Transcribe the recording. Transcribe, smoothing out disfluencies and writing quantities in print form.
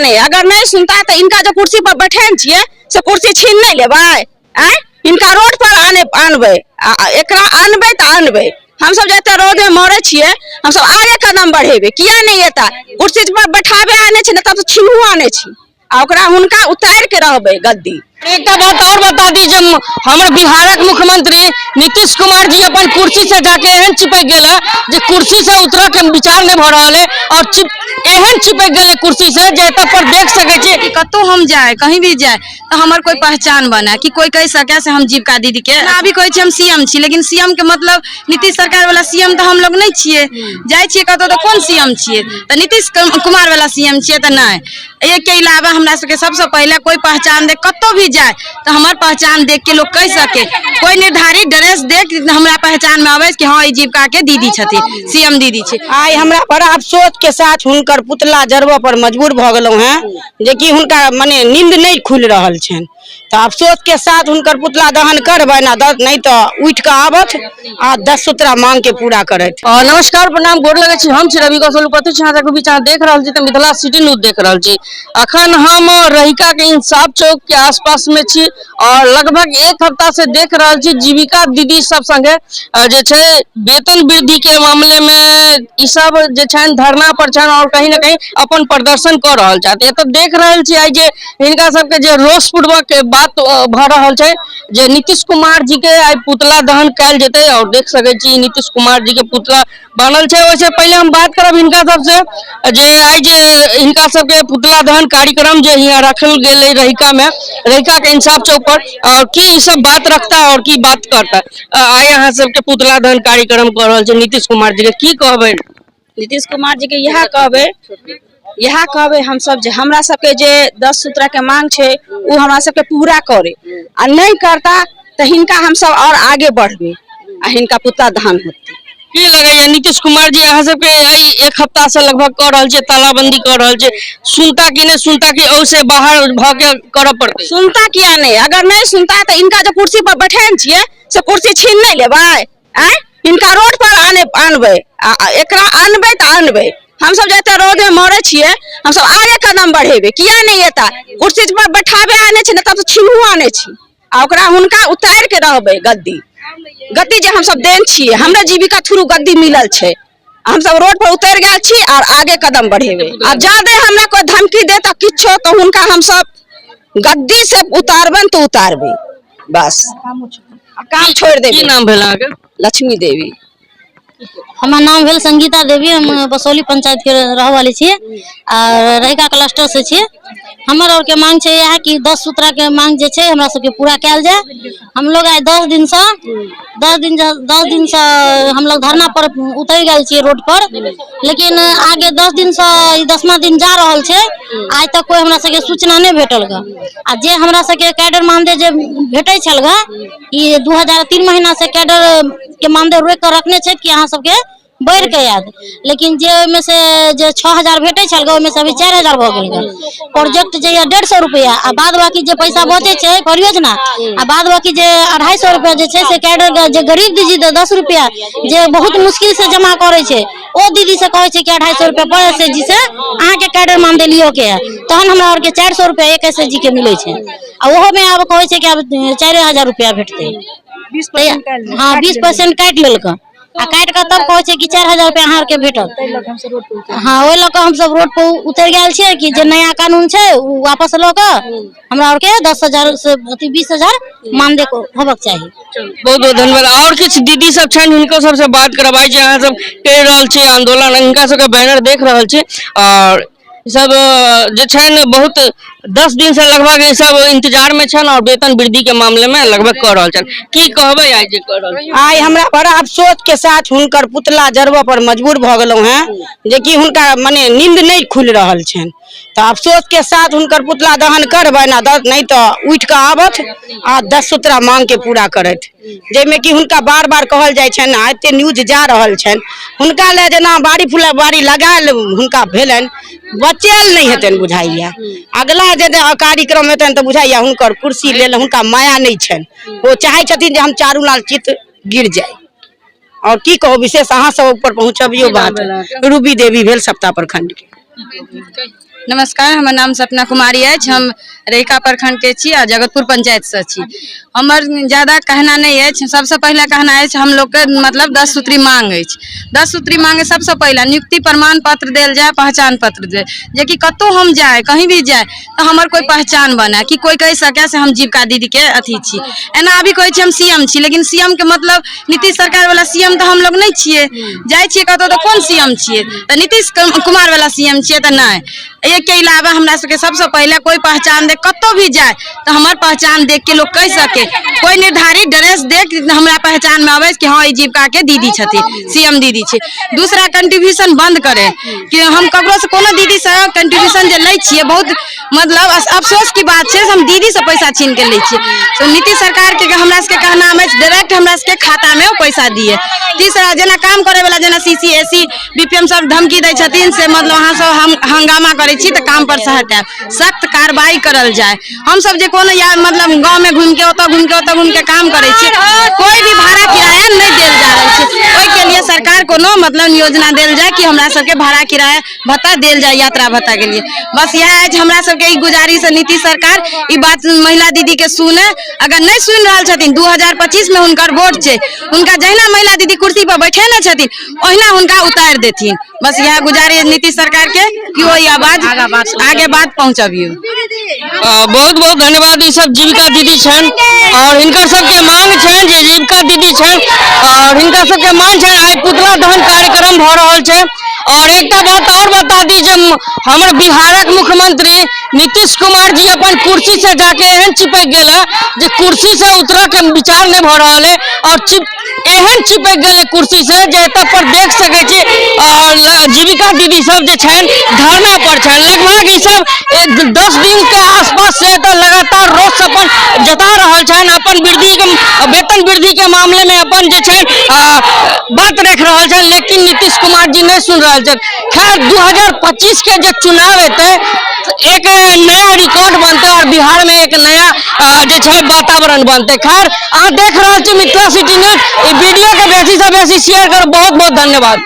नहीं? अगर नहीं सुनता तो इनका जो कुर्सी पर बैठे छियै से कुर्सी छीन नहीं लेबै? आँय, इनका रोड पर आने आनबै, एकरा आनबै तऽ आनबै। हमसब जे एते रौद में मरै छियै, हमसब आगे कदम बढ़ेबै। किया नहीं एता? कुर्सी पर बैठाबे आनै छै ने, तब तऽ छीनू आनै छी आ ओकरा हुनका उतारि के रहबै गद्दी। एकटा बात और बता दी जे हमर बिहारक मुख्यमंत्री नीतीश कुमार जी अपन कुर्सी से जाके एहन चिपक गेल है जे कुर्सी से उतरऽ के विचार नहीं भऽ रहल है और एहन चिपक गेल कुर्सी से जे एतऽ पर देख सकै छी कि कतौ हम जाए, कहीं भी जाए तो हमर कोई पहचान बना कि कोई कह सके से हम जीविका दीदी के। अभी कहै छी हम सीएम छी, लेकिन सीएम के मतलब नीतीश सरकार वाला सीएम तो हम लोग नहीं छियै। जाइ छियै कतौ तऽ कोन सीएम छियै? तऽ नीतीश कुमार वाला सीएम छियै तऽ नहि। एहिके अलावा हमरा सबके सबसे पहिले कोई पहचान दे, कतौ भी जाए तो हमर पहचान देख के लोग कह सके, कोई निर्धारित ड्रेस देख हमरा पहचान में आवे कि हाँ ई जीविका के दीदी छथिन, सीएम दीदी छै। आइ हमरा बड़ा अफसोस के साथ हुनकर पुतला जरबऽ पर मजबूर भऽ गेलहुँ हेँ, जेकि हुनका मने नींद नहि खुलि रहल छनि। तऽ अफसोस के साथ हुनकर पुतला दहन करबनि आ नहि तऽ उठि कऽ आबथि आ 10 सूत्रा मांग के पूरा करथि। नमस्कार, प्रणाम, गोर लगै छी। हम छी रवि कौशल उपस्थित छी अहाँ सबके बीच। अहाँ देख रहल छी तऽ मिथिला सिटी न्यूज देख रहल छी। अखन हम रहिका के इंसाफ चौक के आसपास में छी और लगभग एक हफ्ता से देख रहल छी जीविका दीदी सब संगे जे छै वेतन वृद्धि के मामले में ई सब जे छनि धरना पर छनि और कहीं ना कहीं अपन प्रदर्शन कऽ रहल छथि। एतऽ देख रहल छी आइ जे हिनका सबके जे रोष पूर्वक बात भऽ रहल छै जे नीतीश कुमार जी के आइ पुतला दहन कयल जेतै और देख सकै छी नीतीश कुमार जी के पुतला बनल छै। ओहिसे पहिले हम बात करब हिनका सबसे जे आइ जे हिनका सबके पुतला दहन कार्यक्रम जे हियाँ रखल गेल है रहिका में, रहिका के इंसाफ चौक पर, और की ई सब बात रखता और की बात करता। आइ अहाँ सबके पुतला दहन कार्यक्रम कऽ रहल छै नीतीश कुमार जी के, की कहबै? नीतीश कुमार जी के इएह कहबै, इएह कहबै हमसब जे हमरा सबके जे 10 सूत्रा के मांग छै ओ हमरा सबके पूरा करे, आ नहीं करता तऽ हिनका हमसब और आगे बढ़बै आ हिनका पुतला दहन होतै। की लगैया नीतीश कुमार जी अहाँ सबके एहि एक हफ्ता से लगभग कऽ रहल छै, तालाबंदी कऽ रहल छै, सुनता कि नहि सुनता, कि ओहि से बाहर भऽ के करऽ पड़तै? सुनता किया नहीं? अगर नहीं सुनता तऽ इनका जो कुर्सी पर बैठे छियै से कुर्सी छीन नहीं लेबै? आँय, हिनका रोड पर आने आनबै, एकरा आनबै तऽ आनबै। हमसब जे एते रौद में मरै छियै, हमसब आगे कदम बढ़ेबै। किया नहीं एता? कुर्सी पर बैठाबे आनै छै ने, तब तऽ छीनू आनै छी आ ओकरा हुनका उतारि के रहबै गद्दी। गद्दी जे हमसब देन छियै, हमरा जीविका थ्रू गद्दी मिलल छै, हमसब रोड पर उतरि गेल छी और आगे कदम बढ़ेबै। आ जादे हमरा कोई धमकी देता किछो तऽ हुनका हमसब गद्दी से उतारबनि तऽ उतारबै, बस काम छोड़ि देबै। की नाम भेल अहाँके? लक्ष्मी देवी। हमर नाम भेल संगीता देवी, हम बसौली पंचायत के रहऽ वाली छी आ रहिका क्लस्टर से छी। हमर और के मांग छै इएह कि 10 सूत्रा के मांग जे छै हमरा सबके पूरा कयल जाय। हम लोग आइ 10 दिन से, 10 दिन, 10 दिन से हम लोग धरना पर उतरि गेल छियै रोड पर, लेकिन आगे 10 दिन से ई 10वां दिन जा रहल छै, आइ तक कोई हमरा सबके सूचना नहि भेटल ग। आ जे हमरा सबके कैडर मानदेय जे भेटै छल ग, ई 2003 महीना से कैडर के मानदेय रोकि कऽ रखने छथि कि अहाँ सबके बढ़ि कऽ आयत, लेकिन जे ओहिमे से जे 6000 भेटै छल ग, ओहिमे से अभी 4000 भऽ गेल ग। प्रोजेक्ट जे यऽ 150 रुपैआ आ बाद बाकी जे पैसा बचै छै परियोजना आ बाद बाकी जे 250 रुपैआ जे छै से कैडर जे गरीब दीदी 10 रुपैआ जे बहुत मुश्किल से जमा करै छै ओ दीदी से कहै छै कि 250 रुपैआ पर एस एच जी से अहाँके कैडर मानदेय लिअ के यऽ, तहन हमरा आरके 400 रुपैआ एक एस एच जी के मिलै छै आ ओहोमे आब कहै छै कि आब 4000 रुपैआ भेटतै। हाँ, 20% काटि लेलकै आ काटि कऽ तब कहै छै कि 4000 रुपैआ अहाँ आरके भेटत। हाँ, ओहि लऽ कऽ हमसब रोड पर उतरि गेल छियै कि जे नया कानून छै ओ वापस लऽ कऽ हमरा आरके 10,000 से अथी 20,000 मानदेय होबक चाही। बहुत बहुत धन्यवाद। और किछु दीदी सब छनि, हिनको सबसे बात करब। आइ जे अहाँ सब करि रहल छी आंदोलन, हिनका सबके बैनर देख रहल छी और सब जे छनि बहुत 10 दिन से लगभग ई सब इंतजार में छनि और वेतन वृद्धि के मामले में लगभग कऽ रहल छनि। की कहबै आइ जे कऽ रहल छी? आइ हमरा बड़ा अफसोस के साथ हुनकर पुतला जरबऽ पर मजबूर भऽ गेलहुँ हेँ, जेकि हुनका मने नींद नहि खुलि रहल छनि। तऽ अफसोस के साथ हुनकर पुतला दहन करबनि आ नहि तऽ उठि कऽ आबथि आ 10 सूत्रा मांग के पूरा करथि, जाहिमे कि हुनका बार बार कहल जाइ छनि आ एते न्यूज जा रहल छनि हुनका लए जेना बाड़ी फुला बाड़ी लगायल हुनका भेलनि, बचेल नहि हेतनि बुझाइया। अगला जे कार्यक्रम हेतनि तऽ बुझाइया हुनकर कुर्सी लेल हुनका माया नहि छनि, ओ चाहै छथिन जे हम चारू लाल चित गिर जाय। और की कहू, विशेष अहाँ सब ऊपर पहुँचबियो बात। रूबी देवी भेल सप्ताह प्रखंड के। नमस्कार, हमर नाम सपना कुमारी अछि। हम रहिका प्रखंड के छी आ जगतपुर पंचायत से छी। हमर ज्यादा कहना नहि अछि। सबसे पहला कहना अछि हम लोग के मतलब 10 सूत्री मांग अछि। 10 सूत्री मांग सबसे पहला नियुक्ति प्रमाण पत्र देल जाय, पहचान पत्र दे, जेकि कतहु हम जाय, कहीं भी जाय तऽ हमर कोई पहचान बने कि कोई कहि सके से हम जीविका दीदी के अथी छी। एना अभी कहै छी हम सीएम छी, लेकिन सीएम के मतलब नीतीश सरकार वाला सीएम तऽ हम लोग नहि छियै। जाइ छियै कतहु तऽ कोन सीएम छियै? तऽ नीतीश कुमार वाला सीएम छियै तऽ नहि। एहिके अलावा हमरा सबके सबसँ पहिले कोई पहचान दे, कतहु भी जाय तऽ हमर पहचान देख के लोग कहि सके, कोई निर्धारित ड्रेस देख हमरा पहचान में आबै कि हाँ ई जीविका के दीदी छथिन, सीएम दीदी छै। दूसरा कंट्रीब्यूशन बंद करे कि हम ककरो से कोनो दीदी से कंट्रीब्यूशन जे लै छियै, बहुत मतलब अफसोस की बात छै, हम दीदी से पैसा छीन के लै छियै। तो नीतीश सरकार के हमरा सबके कहना अछि डायरेक्ट हमरा सबके खाता में पैसा दिए। तीसरा जेना काम करे वाला जेना C C A C B P M सब धमकी दै छथिन से मतलब अहाँ सब हम हंगामा करै छी तऽ काम पर से हटायब, सख्त कार्रवाई करल जाय। हम सब जे कोनो या मतलब गाँव में घूम के ओतऽ घूम के ओतऽ घूम के काम करै छी, कोई भी भाड़ा किराया नहि देल जा रहल छै। ओहिके लिए सरकार कोनो मतलब योजना देल जाय कि हमरा सबके भाड़ा किराया भत्ता देल जाय यात्रा भत्ता के लिए। बस इएह अछि हमरा सबके ई गुजारिश। नीतीश सरकार ई बात महिला दीदी के सुने, अगर नहि सुनि रहल छथिन 2025 में हुनकर वोट छै, हुनका जहिना महिला दीदी कुर्सी पर बैठेने छथिन ओहिना हुनका उतारि देथिन। बस इएह गुजारिश नीतीश सरकार के कि ओहि आवाज आगे बात पहुँचबियौ। बहुत बहुत धन्यवाद। ई सब जीविका दीदी छनि और हिनकर सबके मांग छनि जे जीविका दीदी छनि और हिनकर सबके मांग छनि। आइ पुतला दहन कार्यक्रम भऽ रहल छै। और एकटा बात और बता दी जे हमर बिहारक मुख्यमंत्री नीतीश कुमार जी अपन कुर्सी से जाके एहन चिपक गेल है जे कुर्सी से उतरऽ के विचार नहीं भऽ रहल है और एहन चिपक गेल कुर्सी से जे एतऽ पर देख सकै छी। और जीविका दीदी सब जे छनि धरना पर छनि, लगभग ई सब 10 दिन के आसपास से एतऽ लगातार रोष अपन जता रहल छनि, अपन वृद्धि के वेतन वृद्धि के मामले में अपन जे छनि बात रख रहल छनि, लेकिन नीतीश कुमार जी नहीं सुन रहल छनि। खैर 2025 के जे चुनाव हेतै एक नया रिकॉर्ड बनतै और बिहार में एक नया जे छै वातावरण बनतै। खैर अहाँ देख रहल छी मिथिला सिटी न्यूज, ई वीडियो के बेसी से बेसी शेयर करू। बहुत बहुत धन्यवाद।